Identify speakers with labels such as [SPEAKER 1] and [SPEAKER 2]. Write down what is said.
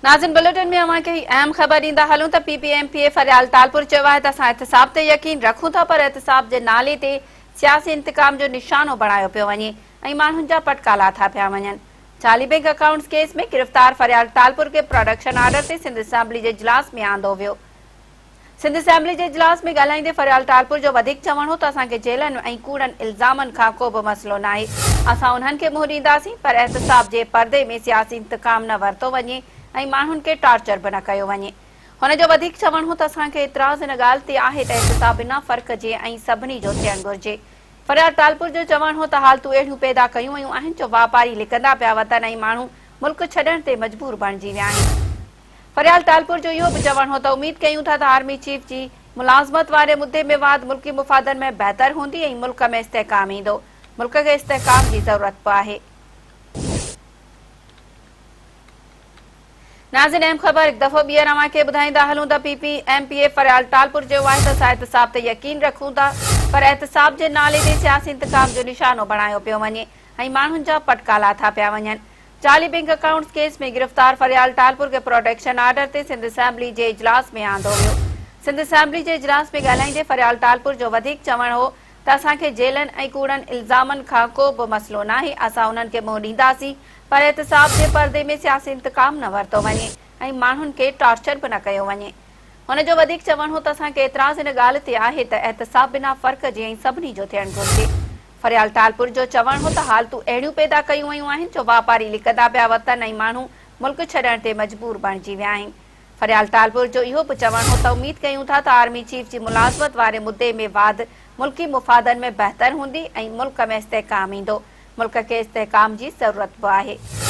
[SPEAKER 1] ناظرين بليٽن ۾ اوهان کي هي اهم خبر ڏيندا هلون ته P P M P A Faryal Talpur چيو آهي ته اسان احتساب تي يقين رکون ٿا پر احتساب جي نالي تي سياسي انتقام جو نشانو بڻايو پيو وڃي ۽ ماڻهن جا پٽڪا لاٿا پيا وڃن. جعلي بينڪ اڪائونٽس ڪيس ۾ گرفتار فريال ٽالپر کي پراڊڪشن آرڊر تي سنڌ اسيمبلي جي اجلاس ۾ آندو ويو. سنڌ اسيمبلي جي اجلاس ۾ ڳالهائيندي فريال ٽالپر جو وڌيڪ چوڻ هو ته اسان کي جيلن ۽ ڪوڙن الزامن کان ڪو به مسئلو ناهي، اسان انهن کي منهن ڏينداسين پر احتساب جي پردي ۾ سياسي انتقام نه ورتو وڃي ۽ ماڻهن کي ٽارچر به نه ڪيو وڃي. هن جو وڌيڪ چوڻ هو ته اسان کي اعتراض ان ڳالهه تي آهي ته احتساب بنا فرق جي ۽ سڀني جو ٿيڻ گهرجي. فريال ٽالپر جو چوڻ هو ته حالتون اهڙيون پيدا ڪيون ويون آهن جو واپاري لڪندا پيا وتن ۽ ماڻهو ملڪ ڇڏڻ تي مجبور بڻجي ويا آهن. فريال ٽالپر جو اهو به چوڻ هو ته اميد ڪيون ٿا ته آرمي چيف جي ملازمت واري مدي ۾ واڌ ملڪي مفادن ۾ بهتر هوندي ۽ ملڪ ۾ استحڪام ايندو، ملڪ کي استحڪام جي ضرورت به آهي. ناظرين اهم خبر هڪ دفعو ٻيهر اوهان کي ٻڌائيندا هلون ته P P M P A Faryal Talpur چيو آهي ته اسان احتساب تي يقين رکون ٿا پر احتساب جي نالي تي سياسي انتقام جو نشانو بڻايو پيو وڃي ۽ ماڻهن جا پٽڪا لاٿا پيا وڃن. جعلي بينڪ اڪائونٽس ڪيس ۾ گرفتار فريال ٽالپر کي پروٽيڪشن آرڊر تي سنڌ اسيمبلي جي اجلاس ۾ آندو ويو. سنڌ اسيمبلي جي اجلاس ۾ ڳالهائيندي فريال ٽالپر جو وڌيڪ چوڻ هو ته اسان کي جيلن ۽ ڪوڙن الزامن کان ڪو به مسئلو ناهي، اسان انهن کي منهن ڏينداسين پر احتساب جي پردي ۾ سياسي انتقام نه ورتو وڃي ۽ ماڻهن کي ٽارچر به نه ڪيو وڃي. هن جو وڌيڪ چوڻ هو ته اسان کي اعتراض ان ڳالهه تي آهي ته احتساب بنا فرق جي ۽ سڀني جو ٿيڻ گهرجي. فريال ٽالپر جو چوڻ هو ته حالتون اهڙيون پيدا ڪيون ويون آهن جو واپاري لڪندا پيا وتن ۽ ماڻهو ملڪ ڇڏڻ تي مجبور بڻجي ويا آهن. فريال ٽالپر جو اهو به چوڻ هو ته اميد ڪيون ٿا ته آرمي چيف جي ملازمت واري مدي ۾ واڌ ملڪي مفادن ۾ بهتر هوندي ۽ ملڪ ۾ استحڪام ايندو، ملڪ کي استحڪام جي ضرورت به آهي.